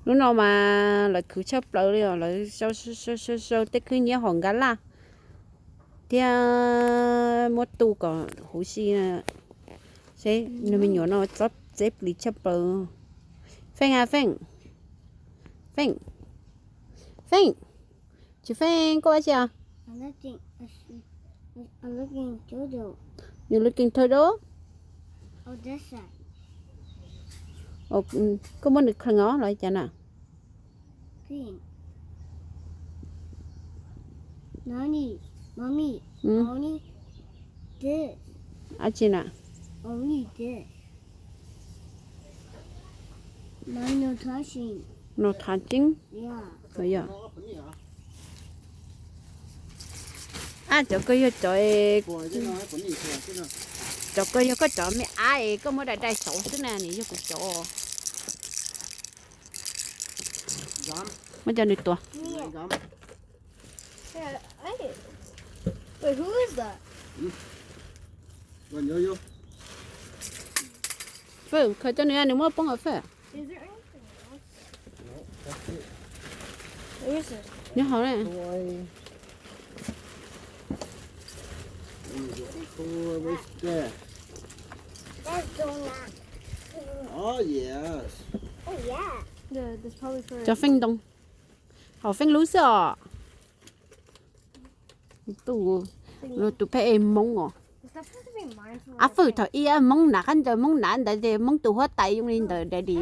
Lub no mas lawv khwv tshaj plaws li os, lawv sau sau tej khwb nyiab hom nkaj laj thiab muab tu kom huv si. Seb nws me nyuam no txob txeb plis tshaj plaws. Feej a Feej, Feej, Feej, tsis Feej koj ua tsi os? You looking turtle? Koj muab nws khlees os los cas na? Ab tsi na? No touching. Yog. Ab, cov ko yog cov, cov ko yog koj cov me ab es koj muab dai dai saud xwb na, nws yog kuv cov. Muab cov nws tua. Fwj, khaws cov nws, nws muab poob os Fwj. Nyob hauv na. Cov feej ntoo, hauv feej lub xwb os. Tus, tus pheej ev Hmoob os. Ab Fwj, thaum ib Hmoob hnav qab ncaws, Hmoob hnav ntawd ces Hmoob tus huab tais zoo li ntawd daddy.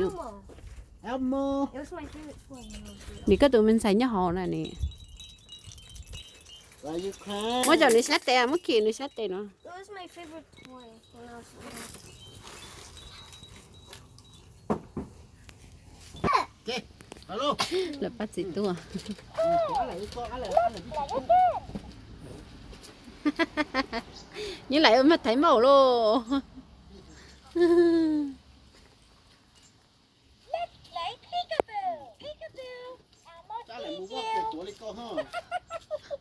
Nim koj tus me ntxhais nyob hauv na ni. Muab cov nws sab tes, muab khi nws sab tes no. Lawv pab txiv tuaj. Nyob lawm mas thaiv maum lauj.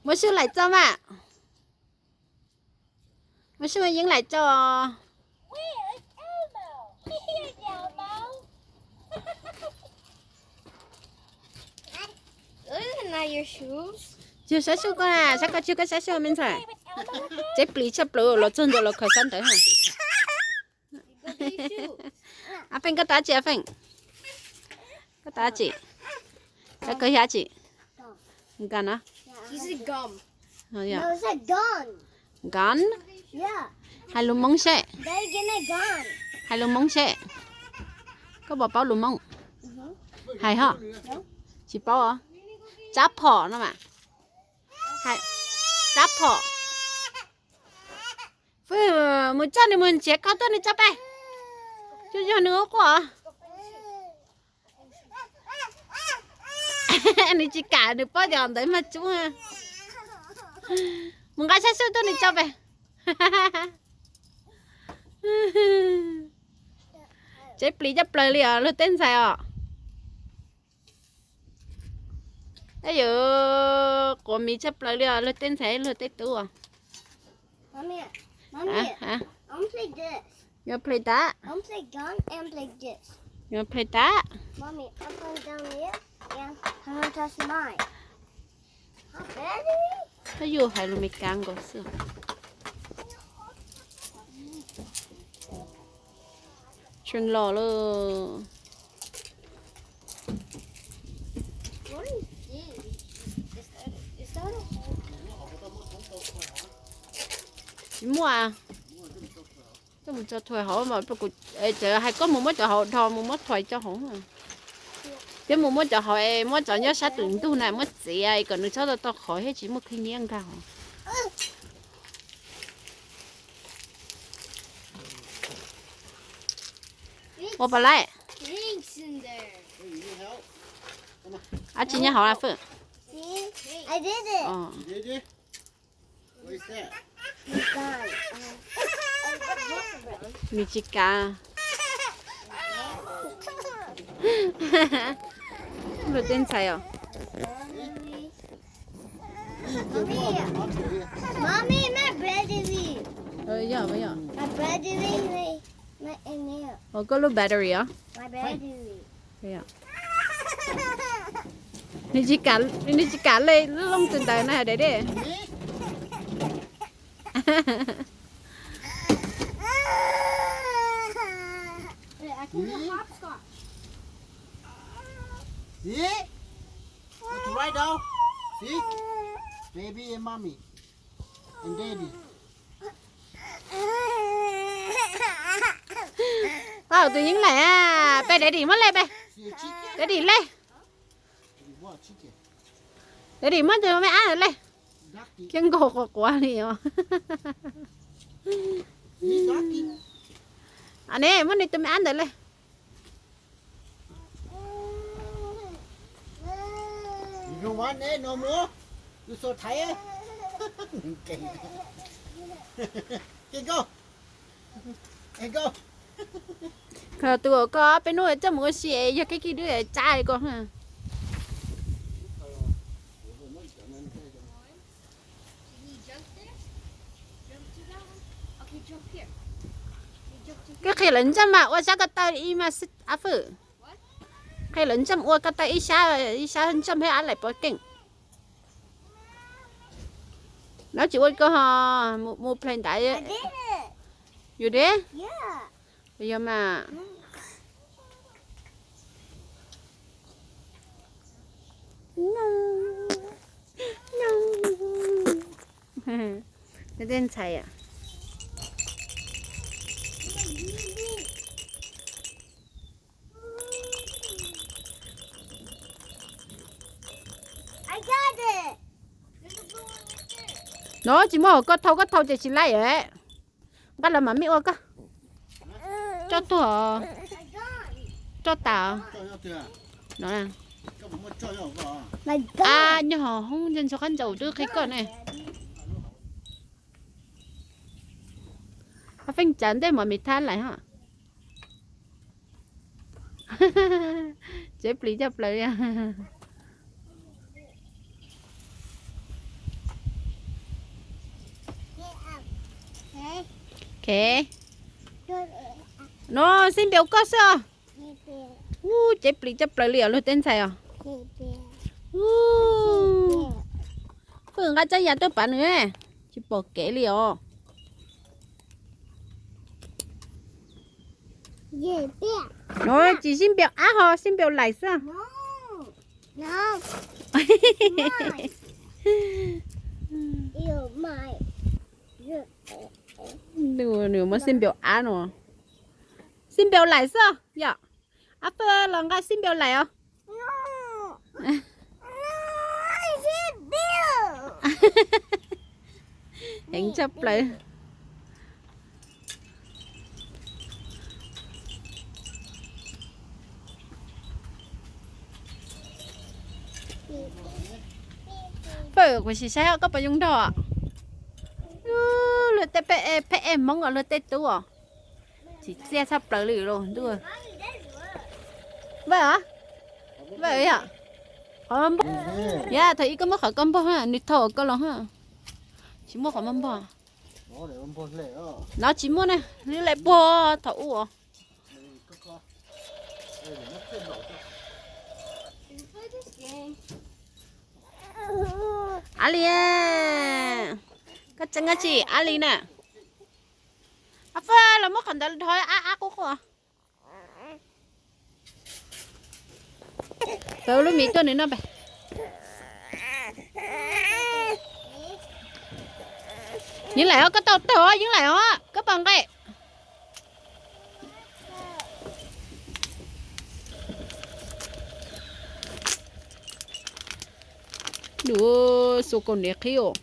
Muab sub laim tso mas. Muab sub yeeb laim tso. Tsis sab sub koj na, sab koj tsis koj sab sub me ntxhais. Txeb plis tshaj plaws los txog ntua los khaws sab ntawd. Ab Feej, koj tab tsi Ab Feej? Koj tab tsi? Sab koj yog tsi? Nkas na. Nkas. Hais lus Hmoob seb. Hais lus Hmoob seb. Koj puas paub lus Hmoob? Hais ho. Tsis paub os. Tsab phom no mas. Tsab phom. Fwj, mus coj nws mus nrhiav koj tuaj nws tso pe. Cuag yog nws ua quaj. Nws tsis kam, nws paub cov ntawd mas tsub. Mus nqa sab sub tuaj nws tso pe. Txeb plis tshaj plaws li os luag tej ntxhais os. Ab, yuav quav miv tshaj plaws li os luag tej ntxhais luag tej tub. You play that? You play that? Koj yuav hais lus Meskas nkaus xwb. Tshee los lawm. Tsis muaj. Koj mus tso thuais hauv mas, txawm hais koj mus muab cov hauv dhos mus muab thuais tso hauv. Thiab mus muab cov hauv es muab cov nyob sab tus ntug na muab txiav kom nws txhob tau tau qhov thiab tsis muaj khib nyiab nkag hauv. Ua pas laib. Ab tsi nyob hauv na Fwj? Nws tsis kav. Luag tej ntxhais os. Yog, yog. Koj lub battery os. Nws tsis kam, nws tsis kam le looj tus ntawd na, Daddy. See? What's right now? See? Baby and mommy and daddy. Tus yeeb laim, peb Daddy muab le, peb Daddy le. Daddy muab tus me ab ntawd le. Khiav nkaug quav quav li os. Ne, muab nws tus me ab ntawd le. Tus koj peb hnub coj mus ua si, yog kev kiv dub tsab li koj. Koj qhia lawv ntseej mas ua sab ko taw ib mas xwb Ab Fwj. Qhia lawv ntseej ua ko taw ib sab, ib sab ntseej thiab Ab Laim pov keej. Nov tsis ua koj ho mus play ntawd. Yus deb. Yog mas. Tej ntxhais a. No tsis muaj hauv, koj thau, koj thau ces tsis laib. Nqa los mam mej ua koj. Roj tuag, roj tas. No, a nyob hauv hoob ntsog qab ntsaum twb qhia koj ne. Feej tsav ntej mov me thab lais ho. Tsev plis coj plaws li. No xib npias koj xwb os. Ub, tsev plis coj plaws li os luag tej ntxhais os. Ub, Fwj nqa tsab yas tuaj pav nws, tsis pom kev li os. No tsis xib npias ab ho, xib npias lais xwb. Nws muab xib npias ab no. Xib npias lais xwb yom. Ab Fwj los nqa xib npias lais os. Heev tshaj plaws. Fwj, kuv sim saib koj puas zoo nraug. Luag tej peb, peb Hmoob os, luag tej tub os. Tsis txiaj tshaj plaws li los ntuj. Fwj, Fwj yom. Qhov npog, yog thaum ub koj muab qhov koj npog, nws thau koj los. Tsis muaj qhov npog. No tsis muaj ne, lwb lawm puag thaum ub os. Ab Li, koj tseem koj tsis Ab Li na. Ab Fwj los muab qhov ntawd dhos ab ab qub qub. Tau lub miv tuaj nws noj pem. Yeeb Laim os, koj tau tag os Yeeb Laim os, koj puas nqaim? Duv, xuas kaus hniav qhib os.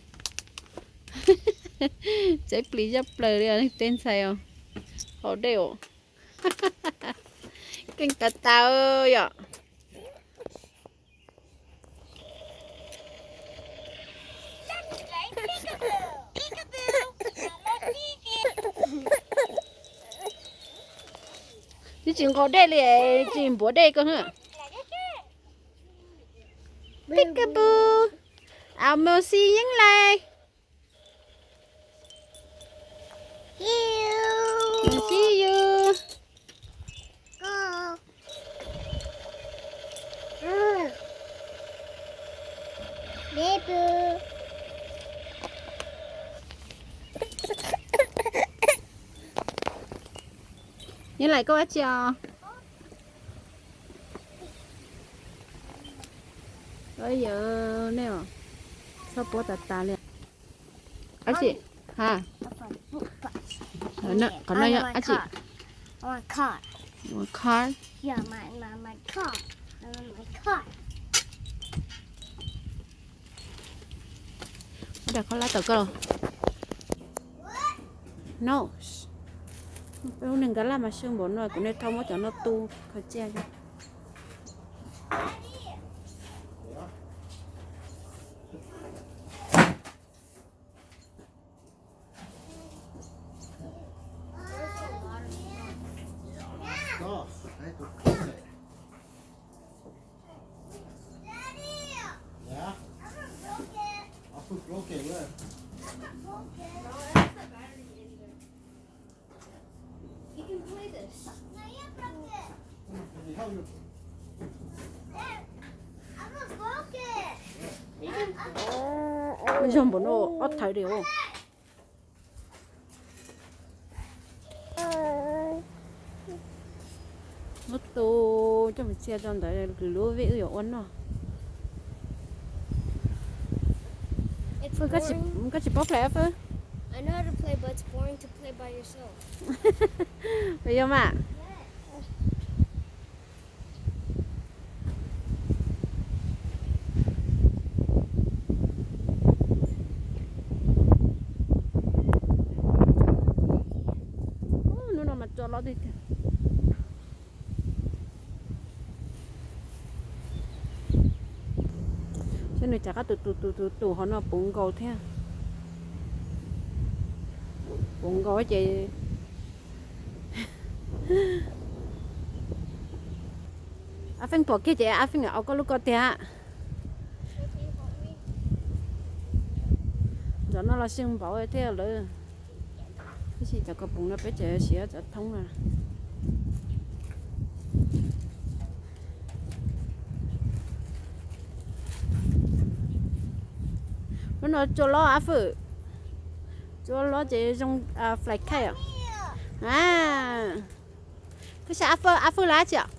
Tsev plis zaj plaws li tej ntxhais os. Haus dej os. Keej tas tas yom. Twb tsis nqos dej li, tsis npuav dej koj. Peekaboo. Au, mus xi Yeeb Laim. See you. Baby. Neb laim koj dab tsi os? Yog nej os, txhob puab tas tas li. Dab tsi? Ha? Qhov no yog dab tsi? Car. Muab daim khaub hlab tawm koj los. No. Peb lub neej nkag laj mas sab npaum no kuv niaj dhau muab cov no tu kho tsiaj. Zog npaum no ob thawv li os. Muab tu coj mus txiav rau ntawd lwm lub vij wb yuav ua noj. Koj tsis paub play Fwj? Puas yog mas? Hnub no mas tso los tiag tiag. Saib nws cov qab tus tus tus tus tus hauv no puv nkaus thiab. Puv nkaus ces Ab Feej pom kiag ces Ab Feej au koj lub ko tiag. Ntawm no los seej npaum thiab lawm. Tab sis cov ko puv no peb tseem siv cov thoob na. Lub no tsua lob Ab Fwj. Tsua lob ces zoo fly kite os. Koj saib Ab Fwj, Ab Fwj lab tsi os?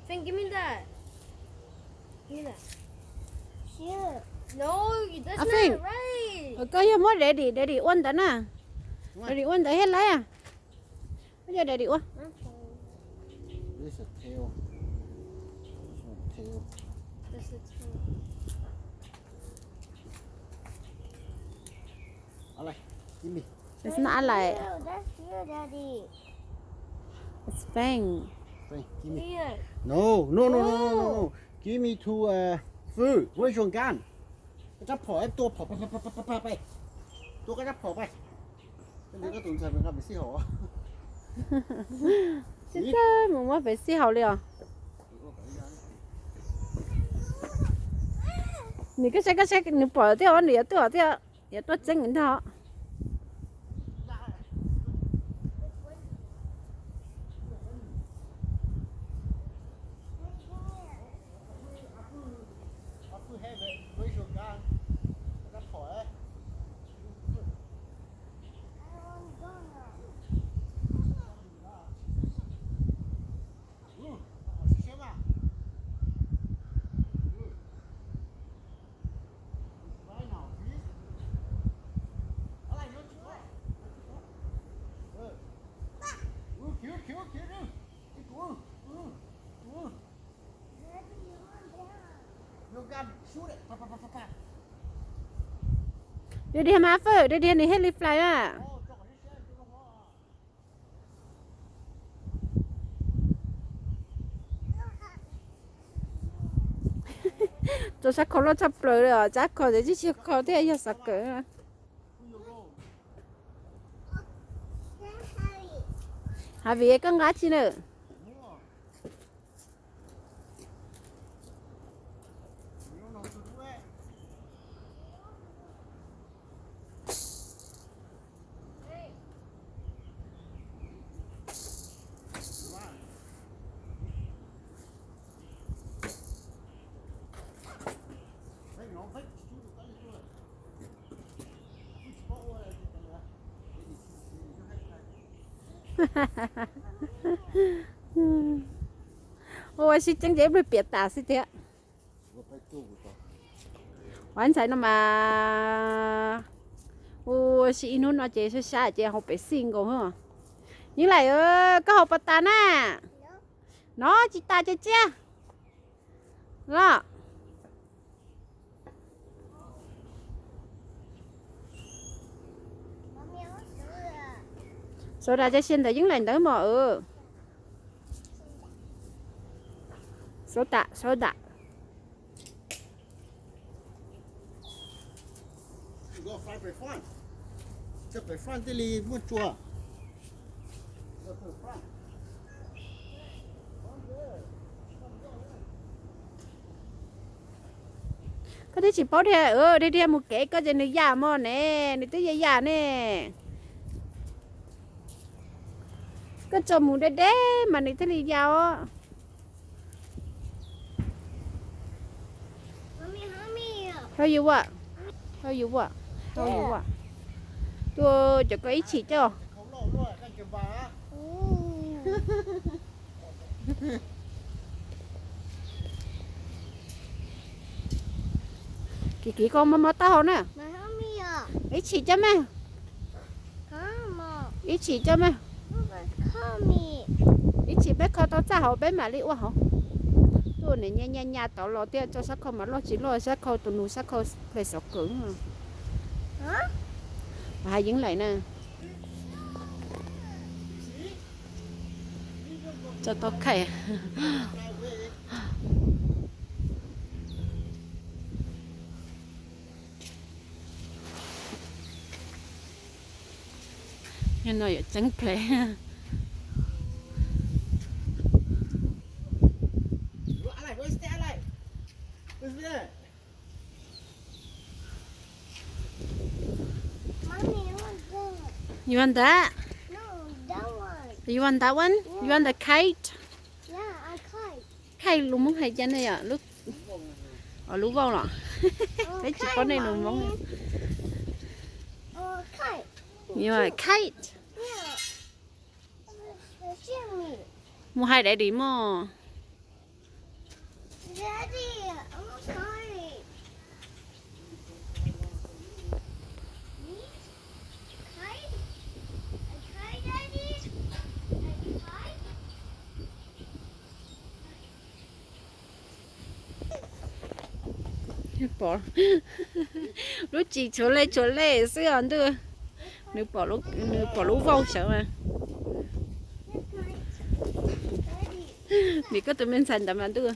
Feng, give me that. Give me that. No, that's not right. Koj yog muab daddy, daddy ua ntawd na. Daddy ua ntawd thiaj lab. Muab cov daddy ua. This is a tail. This one, tail. This is tail. Alex, give me. It's not Alex. That's you, that's you, Daddy. It's Feng. Feng, give me. Here. No, no, no, no, no, no, no. Give me to uh, Fwj. Where's your gun? Koj rab phom, tua phom, pais, pais, pais, pais, pais. Tua koj rab phom, pais. Koj ntawd koj tus ntxhais nqa pem sij hawm. Tsis txawj mus muab pem sij hawm li os. Nws koj saib, koj saib, nws pom thiab os, nws yuav tuaj thiab, yuav tuaj txeeb ntag. Dog dig mas Fwj, dog dig nws thiaj li fly mas. Rau sab khau loj tshaj plaws li os, sab khau ces tsis tsis khau thiab yog xav kawm. Hav Vim koj nqa tsi na? Ua sib tseeb ces ib pliag piav tas xwb thiab. Ua ntxhais no mas ua si ib hnub no ces sab sab ces haus pem xij nkaus. Yeej Laim, koj haus puas tas na? No tsis tas ces tsiaj los. Soda ces sia ntawm Yeej Laim ntawd mos. Soda, soda. Koj twb tsis paub dhia, dhia dhia mus kev koj ces nws yam mos ne, nws twb yam yam ne. Koj tso mus deb deb mas nws thiaj li yam os. How you want? How you want? How you want? Tuaj cov koj ib chim coj. Kiv kiv koj mos mos taub hau na. Ib chim coj mas. Ib chim coj mas. Ib chim peb kho tau txaj hauv peb mam li ua hauv. Tuaj niam nyaj nyaj nyaj tod los thiab, tso sab khau mas loj tsis loj, sab khau tus nus, sab khau hle xov kawm. Hais Yeej Laim na. Tso tau khaij. No yuav tseeb ple. You want that? You want that one? You want the kite? Kite lus Hmoob hais cas ne yom? Lub vauj los? Peb tsis paub nej lus Hmoob. Kite. Mus hais daddy mog. Pom lub tsis tshuav lej tshuav lej xwb os ntuj. Nws pom lub vauj sawv mas. Vim koj tus me ntxhais ntawd mas ntuj.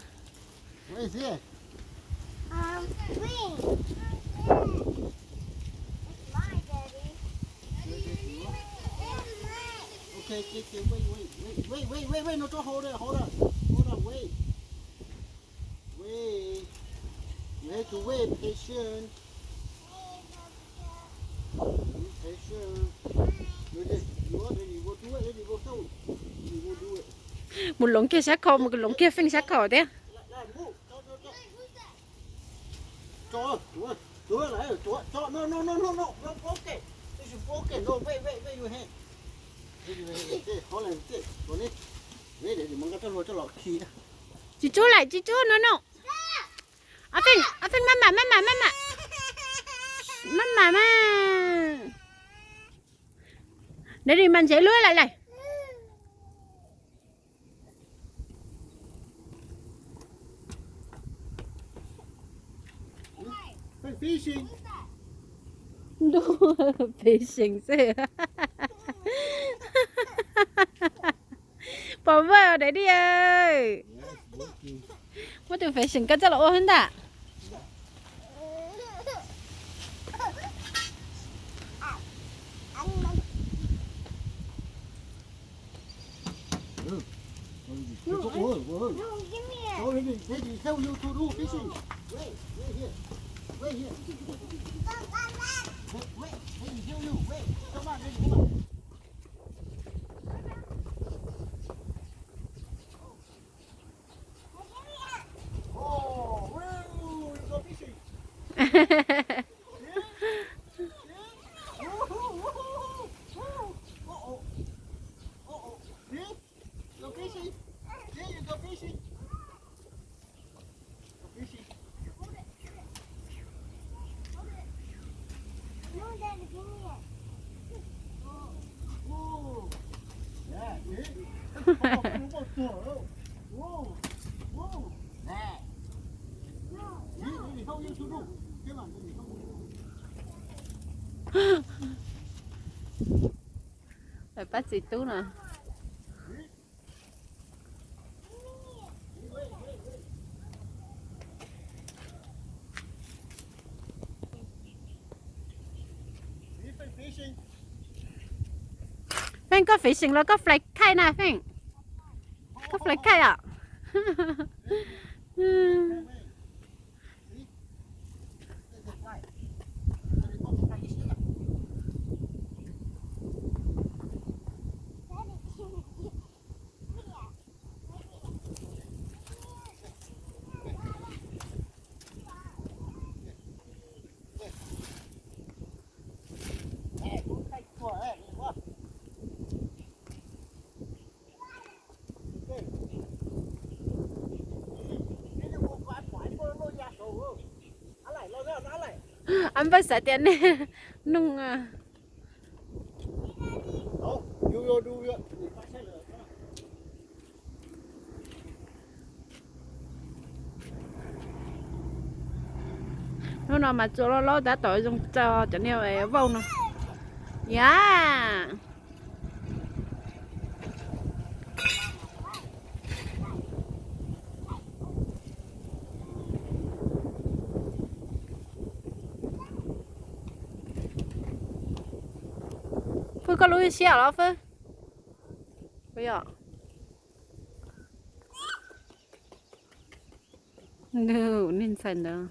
Mus loov kiag sab khau, mus loov kiag feej sab khau thiab. Tsis tsub lawm, tsis tsub no no. Ab feej, ab feej, maj mam, maj mam, maj mam, maj mam mas. Daddy mas ntsev lub lawm lawm. Ntuj, fishing xwb. Pom voj daddy. Muab tus fishing koj coj los ua xwb ntag. Daddy help you to do fishing. Wait, wait here. Wait here. Wait, wait. Daddy help you. Wait. Come on, daddy, come on. Oh, woo, you go fishing. See? See? Woohoo, woohoo, woohoo. Uh-oh. Uh-oh. See? Go fishing. See, you go fishing. Go fishing. Woo. Yeah, see? Woo. Woo. Yeah. See, daddy help you to do. Come on, daddy help you to do. Pab txiv tub no. Feej, koj fishing los koj fly kite na Feej? Koj fly kite os? Ab, npawg xav tias nej nug. Hnub no mas tsuas loj loj tab tom zoo tso cov niag vauj no. Yam. Fwj, koj lub siab los Fwj? Yog. Niag ntxhais ntawd.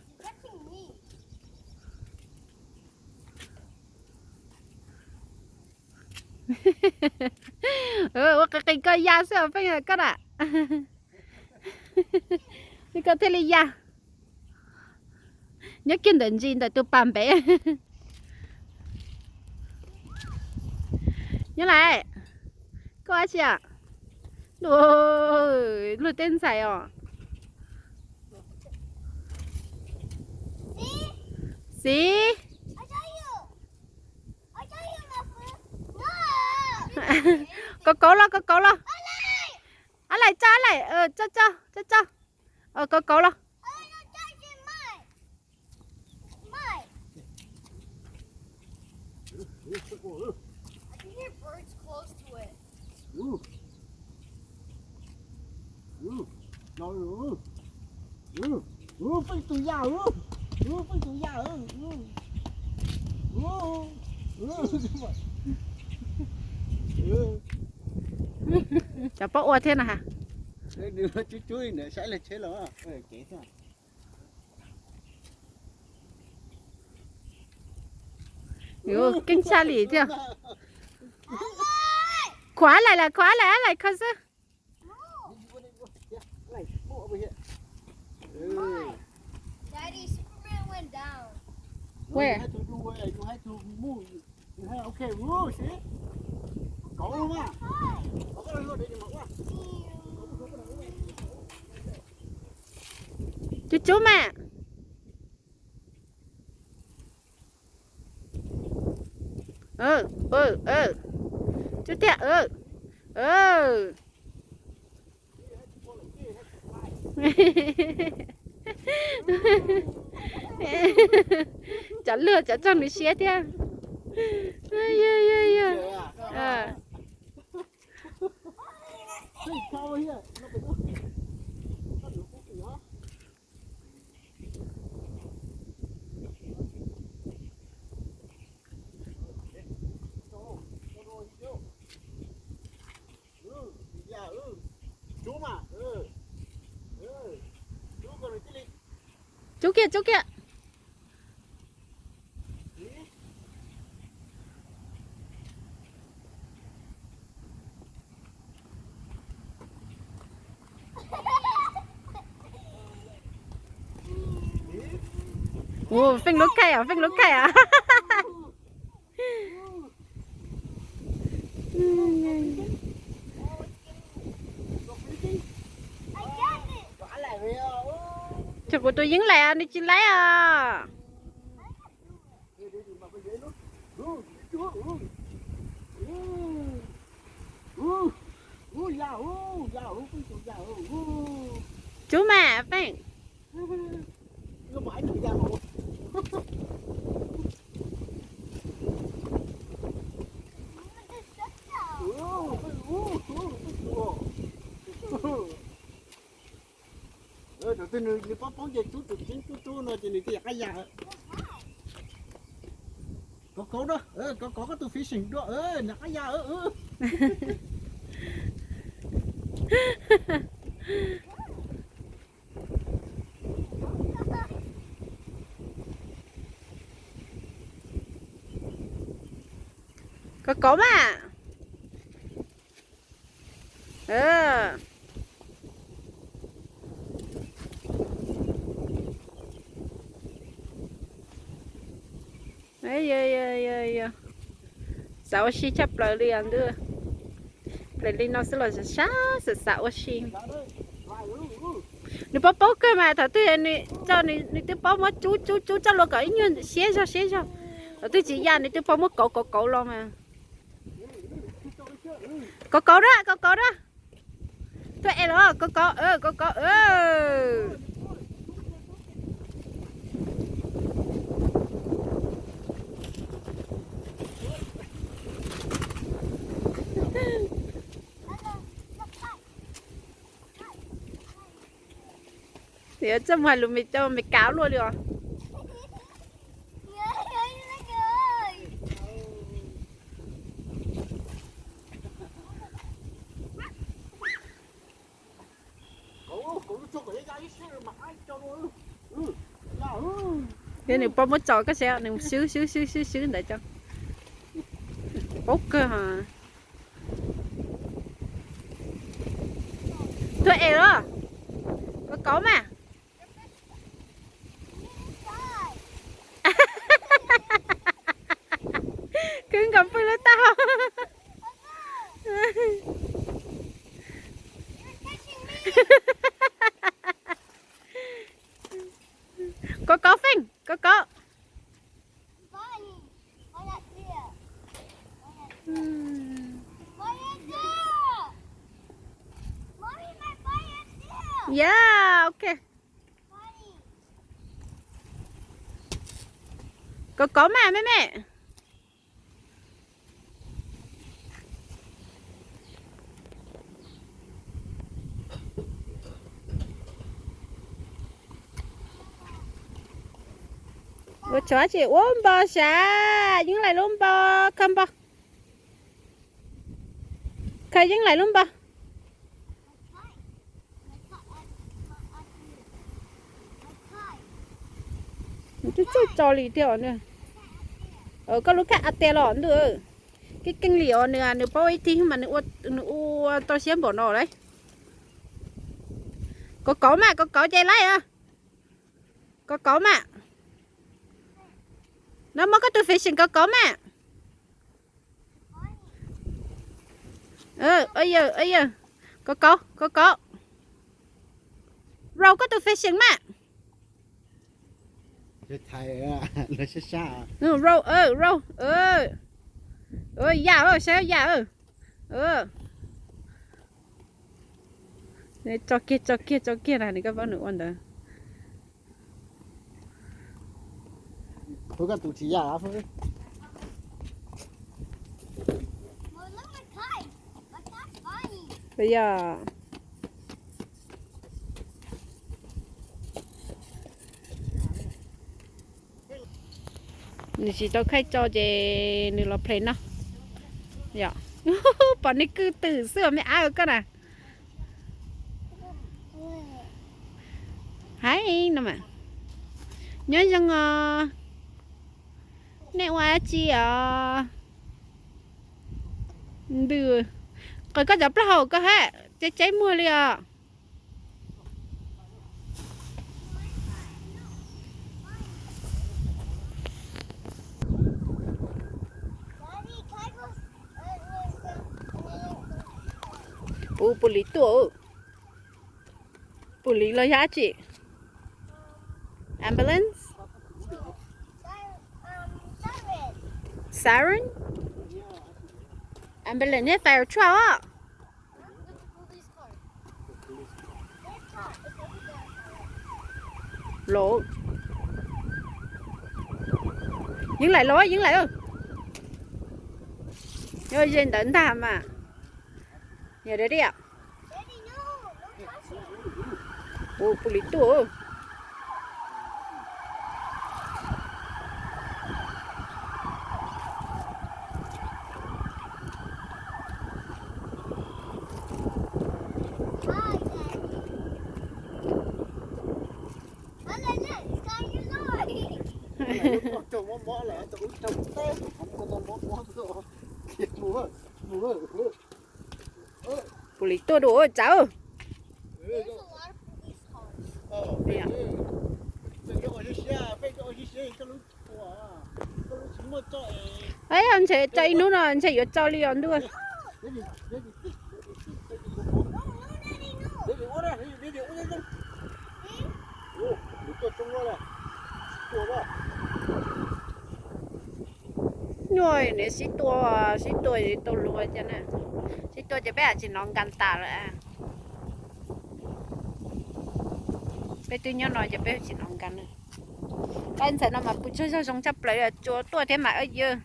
Ua qis qis koj ya xwb os Feej, koj na. Koj thiaj li ya. Nyob kiag ntawm ntsis ntawm tus pas npev. Nyob lawm. Koj ua dab tsi? Luag tej ntxhais os. Xis. Kauv kauv los, kauv kauv los. Ab laim tso, ab laim, tso tso tso tso. Kauv kauv los. Pheej tus yaj, pheej tus yaj. Cov paub ua thiab na has. Cub cub ntawd saib lawv tsheb los. Keej tshaj li thiab. Khuav lawm, khuav lawm, lawm kho xwb. Where? Cub cub mas. Cub tiag. Cov luag cov raug nws siab thiab. Cub mas. Cub kiag, cub kiag. Ua, Feej lub khaij os, Feej lub khaij os. Ces kuv tus yeeb laim nws tsis laib os. Cub mas Feej. Thaum twg nws paub paub ces cub tus tseeb cub cub no ces nws twb yam qab ya. Kov kauv na, kov kov koj tus fishing dua, nws qab ya. Kov kauv mas. Xav ua si tshaj plaws li os ntuj. Plaws li no xwb los sab sab xav xav ua si. Nws paub paub kawg mas thaum twg nws, nws twb paub muab cub cub cub coj los kom ib nyuag siab zog siab zog. Thaum twg tsis ya nws twb paub muab kauv kauv kauv los mas. Kauv kauv na, kauv kauv na. Tuaj es los kauv kauv, kauv kauv. Tias txaj muag lus Mes, cov Mes Kas luaj li os. Thiab nws paub muab tso koj saib, nws swb swb swb swb swb ntawd cov. Paub kawg. Tuaj es los, kauv kauv mas. Khwv nkaus pw lub taub hau. Kauv kauv Feej, kauv kauv. Yeah, ok. Kauv kauv mas me me. Ua tsov tsis ua npo sav, Yeeb Laim lub npo, khaws npo. Khaws Yeeb Laim lub npo. Nws twb txawj tso li tiag os ntuj. Koj lub khaij a tias los ntuj. Keej keej li os nws, nws paub ib tib mas nws ua tau siab npaum no lauj. Kauv kauv mas, kauv kauv ces laib. Kauv kauv mas. No muab koj tus fishing kauv kauv mas. Yawg, kauv kauv, kauv kauv. Row koj tus fishing mas. Row, row. Ya, saib ya. Tso kiag, tso kiag, tso kiag na, nws koj paub nws ua ntawd. Yog nws tsis tau khaij tso ces nws los play no. Yog pom nws kwj twm xwb os me ab koj na. Haib no mas. Nyob zoo os. Nej ua dab tsi os? Ntws, qhov koj cov plaub hau koj hab, txaij txaij muag li os. Ua, pus lis tuaj. Pus lis los yog dab tsi? Ambulance? Siren? Ambulance thiab fire truck os. Los, yeej laim los, yeej laim. Yog ze ntawd ntag mas. Yog dab tsi? Ua, pus lis tuaj. Pus lis tuaj dua tsawv. Ntshe tso ib hnub no ntshe yuav tso li os ntuj. Nyuaj, nws sib tua, sib tua tau luag cas na. Sib tua ces peb tsis hnov nkas tas lawm. Peb twb nyob no ces peb tsis hnov nkas na. Pab ntxhais no mas pw tsaug zog zoo tshaj plaws, tsuas tuaj thiab mas yawg.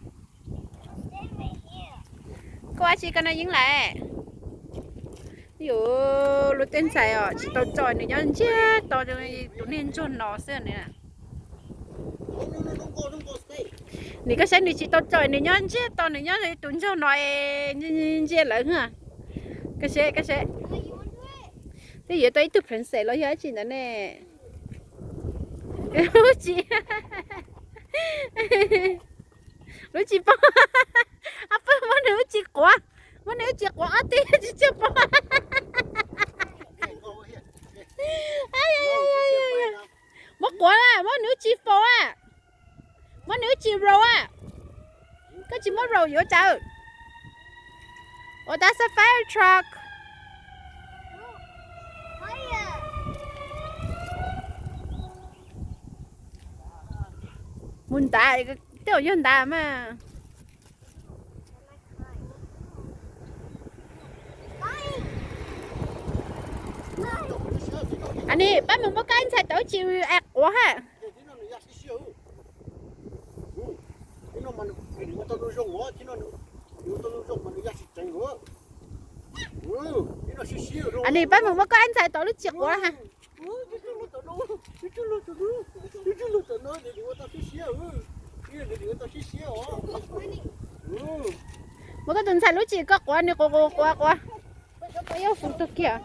Koj ua dab tsi koj no Yeeb Laim? Yuav, lub tej ntxhais os tsis tau tso nws nyob ntsiag to tus niag ntsuag no xwb. Nim koj saib nws tsis tau tso nws nyob ntsiag to, nws nyob tus ntsuag no ntsia lawv. Koj saib, koj saib. Twb yuav tau ib tug princess los yog dab tsi ntawd ne. Lub tsis, lub tsis pom. Ab pw, muab nws lub tsis quav, muab nws lub tsis quav ob teg tsis txawj pom. Muab quav, muab nws lub tsis faus a, muab nws lub tsis roll a. Koj tsis muab roll yuav cas? Oh, that's a fire truck. Mus nrad, tej zaum yog nrad mas. Anis, pab mus muab koj ntxhais tau lub tsis quav hab. Anis, pab mus muab koj ntxhais tau lub tsis quav hab. Muab koj tus ntxhais lub tsis koj quav, nws quav quav quav quav. Peb cov pais yog fum tug kiag.